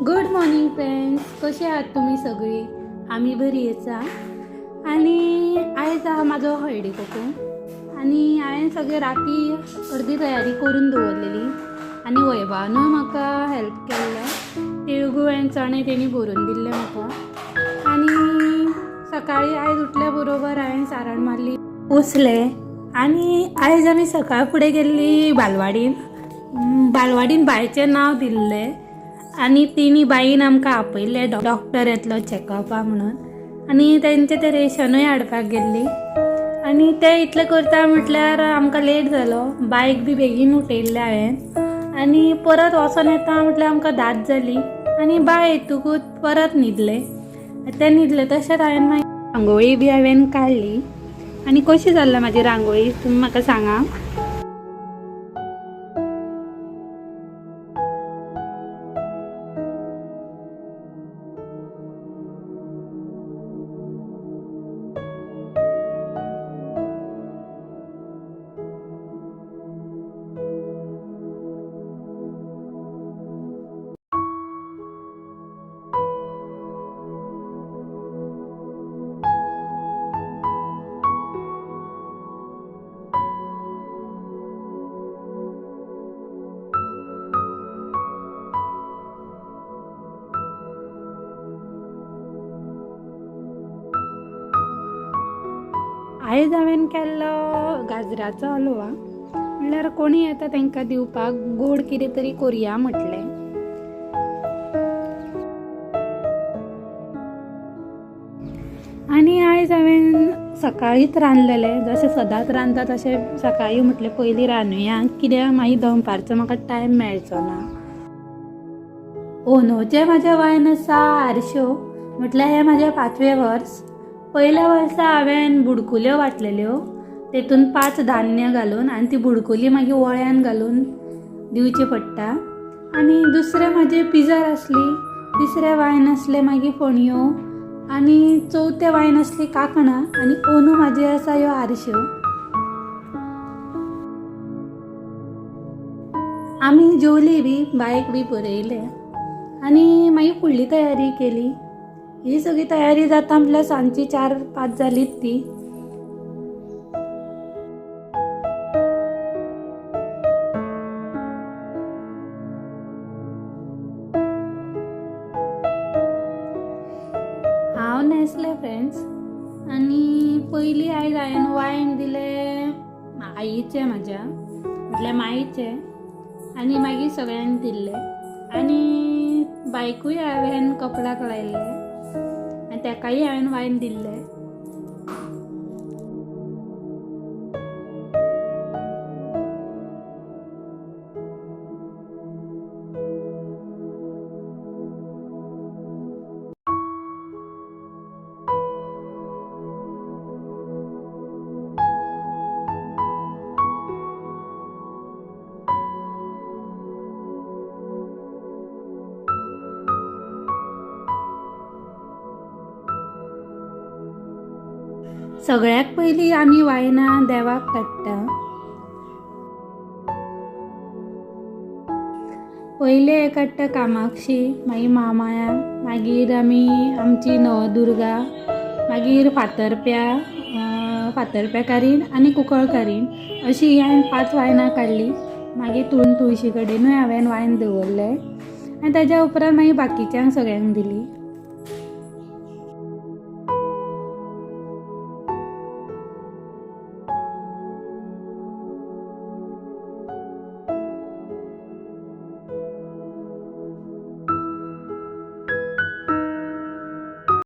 Good morning friends, कशे आहात तुमी सगळी? आमी बरी आसा. आनी आयज आहा म्हाजो हळदी कुकूम आनी हांवें सगळे राती अर्दी तयारी करून दवरलेली आनी वैभावानूय म्हाका हेल्प केल्लें. तिळगूळ आनी चणे तेणी भरून दिल्ले म्हाका. आनी सकाळी आयज उठल्या बरोबर हांवें सारण मारली, पुसलें. आनी आयज आमी सकाळ फुडें गेल्ली बालवाडीन. बालवाडीन बायचें नांव दिल्लें आनी तिणी बाईन आमकां आपयल्लें डॉक्टर येतलो चॅकअपाक म्हणून. आनी तेंचें तें रेशनूय हाडपाक गेल्ली. आनी तें इतलें करता म्हटल्यार आमकां लेट जालो. बायक बी बेगीन उठयल्लें हांवें आनी परत वचोन येता म्हटल्यार आमकां 10 जाली. आनी बाय येतकूच परत न्हिदलें. तें न्हिदलें तशेंच हांवें मागीर रांगोळी बी हांवें काडली. आनी कशी जाल्ली म्हाजी रांगोळी तुमी म्हाका सांगा. आयज हांवें केल्लो गाजराचो हलवा. म्हणल्यार कोणी येता तांकां दिवपाक गोड कितें तरी करुया म्हटलें. आनी आयज हांवें सकाळींच रांदलेलें, जशें सदांच रांदता तशें सकाळीं म्हटलें पयलीं रांदुया, कित्याक मागीर दनपारचो म्हाका टायम मेळचो ना. ओनोचें म्हाजें वायन आसा आरश्यो, म्हटल्यार हें म्हाजें 5वें वर्स. पयल्या वर्सा हांवें बुडकुल्यो वांटलेल्यो, तेतून 5 धान्य घालून आनी ती बुडकुली मागीर वळ्यान घालून दिवची पडटा. आनी दुसरें म्हाजें पिजर आसली, तिसरें वायन आसलें मागीर फणयो, आनी चवथें वायन आसली कांकणां, आनी अंदू म्हाजी आसा ह्यो आरश्यो. आमी जेवली बी, बायक बी बरयलें आनी मागीर फुडली तयारी केली. ही सगळी तयारी जाता म्हटल्यार सांजची 4-5 जालीच ती. हांव न्हेसलें फ्रेंड्स. आनी पयलीं आयज हांवें वायन दिलें आईचें म्हाज्या, म्हटल्यार माईचें, आनी मागीर सगळ्यांक दिल्लें. आनी बायकूय हांवें कपलाक लायल्लें आनी तेकाय हांवें वायन दिल्लें. सगळ्याक पयलीं आमी वायनां देवाक काडटा. पयलें काडटा कामाक्षी, मागीर म्हामाया, मागीर आमी आमची नवदुर्गा, मागीर फातरप्या, फातरप्याकारीन आनी कुंकळकारीन, अशी हांवें 5 वायनां काडली. मागीर तुळशी कडेनूय हांवें वायन दवरलें आनी ताज्या उपरांत मागीर बाकीच्यांक सगळ्यांक दिली.